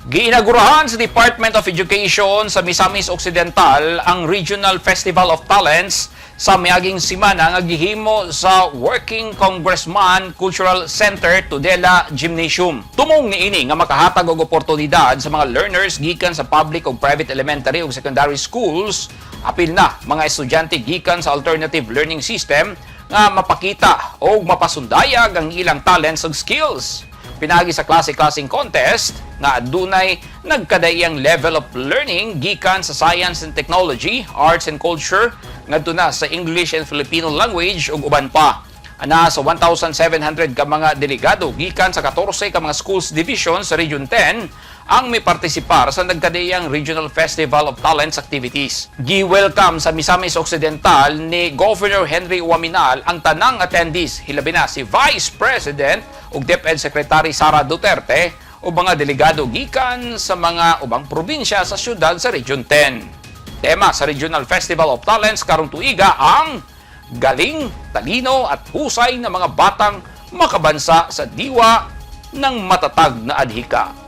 Giinagurahan sa Department of Education sa Misamis Occidental ang Regional Festival of Talents sa miaging simana nga gihimo sa Working Congressman Cultural Center, Tudela Gymnasium. Tumong niini nga makahatag og oportunidad sa mga learners gikan sa public ug private elementary ug secondary schools, apil na mga estudyante gikan sa alternative learning system, nga mapakita o mapasundayag ang ilang talents ug skills pinaagi sa klase-klaseng contest nga adunay nagkadaiyang level of learning gikan sa science and technology, arts and culture, ngadto na sa English and Filipino language ug uban pa. Ana sa 1,700 ka mga delegado gikan sa 14 ka mga schools division sa Region 10 ang may partisipar sa nagkadaiyang Regional Festival of Talents activities. Gi-welcome sa Misamis Occidental ni Governor Henry Oaminal ang tanang attendees, hilabi na si Vice President ug DepEd Secretary Sara Duterte ug mga delegado gikan sa mga ubang probinsya sa syudad sa Region 10. Tema sa Regional Festival of Talents karong tuiga ang galing, talino at husay ng mga batang makabansa sa diwa ng matatag na adhika.